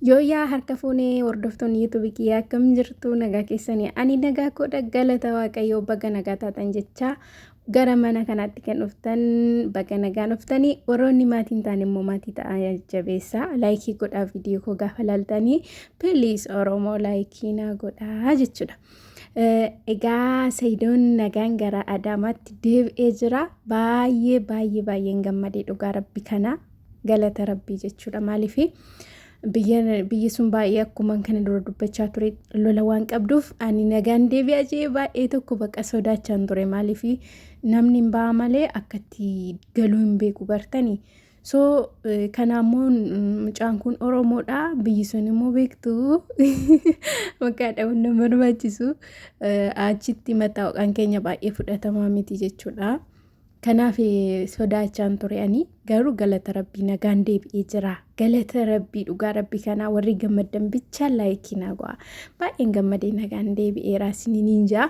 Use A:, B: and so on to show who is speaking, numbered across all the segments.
A: Yooyyaa harka fuunee hordoftoonni YouTube kiyyaa, akkam jirtu? Nagaa keessanii? Ani nagaa koodha, galata Waaqayyoo. Baga nagaa taatan jechaa, gara mana kanaatti kan dhuftan baga nagaan dhuftanii, warroonni maatiin ta'an immoo maatii ta'aa jabeessaa, like godhaa. Viidiyoo koo gaafa laaltanii please Oromoo, like naa godhaa jechuudha. Egaa Sayidoon nagaan gara Adaamaatti deebi'ee jira. Baay'ee baay'ee baay'een gammadee, dhugaa Rabbi kana, galata Rabbii jechuudha. Maaliif, biyyi sun baay'ee akkuma kana dura dubbachaa ture lola waan qabduuf, ani nagaan deebi'aa jee baay'ee tokko baqa sodaachaan ture. Maaliif, namni hin ba'a malee akkatti galuu hin beeku bartanii. So kanaammoo mucaan kun Oromoodha. Biyyi sun immoo beektu, maqaa dha'uun nama barbaachisu, achitti mattaawaqaan keenya baay'ee fudhatamaa miti jechuudha. Kanaaf sodaachaan ture. Ani garuu galata Rabbii nagaan deebi'ee jira. Galata Rabbii, dhugaa Rabbii kanaa warri gammaddan bichaa like naa go'a. Baay'een gammadee, nagaan deebi'eera isiniin jaa.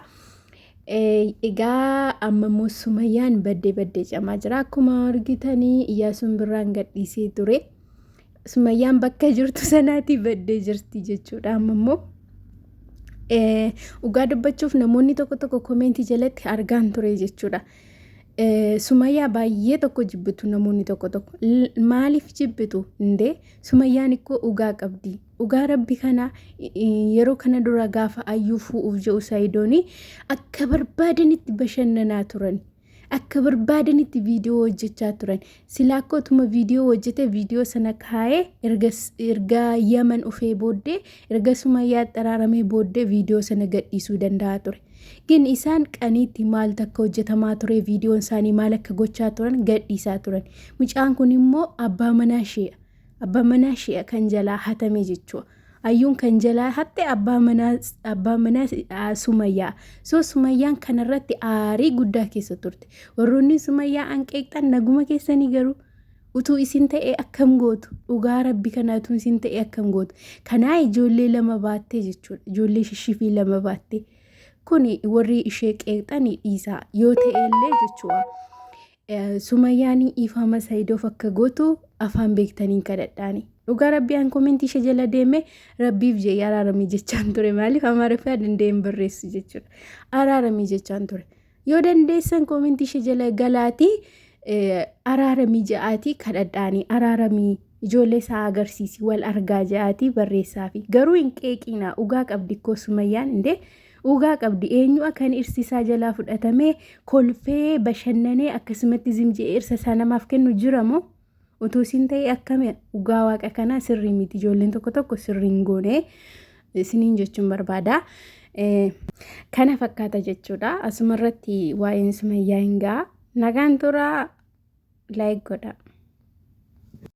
A: Egaa amma immoo Sumayyaan baddee baddee camaa jira. Akkuma argitanii Iyyaasuun birraan gadhiisee ture. Sumayyaan bakka jirtu sanaatii baddee jirti jechuudha. Amma immoo dhugaa dubbachuuf namoonni tokko tokko comment jalatti argaan ture jechuudha. Sumayyaa baay'ee tokko jibbitu namoonni tokko tokko. Maaliif jibbitu? Indee Sumayyaan ikkoo dhugaa qabdi. Dhugaa Rabbi kana, yeroo kana dura gaafa Ayyuu fuudhuuf jedhu Sayidooni akka barbaadanitti bashannanaa turan. Akka barbaadanitti viidiyoo hojjechaa turan. Silaa akkootuma viidiyoo hojjete, viidiyoo sana kaa'ee, erga Yaman dhufee booddee, erga Sumayyaa xaraaramee booddee viidiyoo sana gadhiisuu danda'a ture. Gin isaan qaniitti maal takka hojjetamaa ture, viidiyoon isaanii maal akka gochaa turan gadhiisaa turan. Mucaan kun immoo abbaa manaa ishee, abbaa manaa ishee kan jalaa hatame jechuudha. Ayyuun kan jalaa hatte abbaa manaa Sumayyaa. So Sumayyaan kanarratti aarii guddaa keessa turte. Warroonni Sumayyaa anqeeqxan naguma keessanii? Garuu utuu isin ta'e akkam gootu? Dhugaa Rabbi kana, utuu isin ta'e akkam gootu? Kanaa ijoollee lama baattee jechuudha. Ijoollee shishifii lama baattee. Kuni warri ishee qeeqxanii dhiisaa, yoo ta'e illee jechuudha. Sumayyaan ifama Sayidoof akka gootu afaan beektaniin kadhadhaani. Dhugaa Rabbii, an comment ishee jala deeme Rabbiif jee araaramii jechaan ture. Maaliif, Amaariffaa danda'een barreessu jechuudha. Araaramii jechaan ture. Yoo dandeessan comment ishee jala galaatii araaramii ja'aatii kadhadhaani, araaramii, ijoollee isaa agarsiisi, wal argaa ja'aatii barreessaafi. Garuu hin qeeqiinaa, dhugaa qabdi koo Sumayyaan, indee dhugaa qabdi. Eenyu akkan irsi isaa jalaa fudhatamee kolfee bashannanee akkasumatti zimji'ee irsa isaa namaaf kennu jira moo? Utuu isin ta'e akkami? Dhugaa Waaqa kanaa sirrii miti, ijoolleen tokko tokko sirrii hin goone isiniin jechuun barbaada. Kana fakkaata jechuudha. Asumarratti waa'een Sumayyaa hin ga'a. Nagaan turaa, like godha.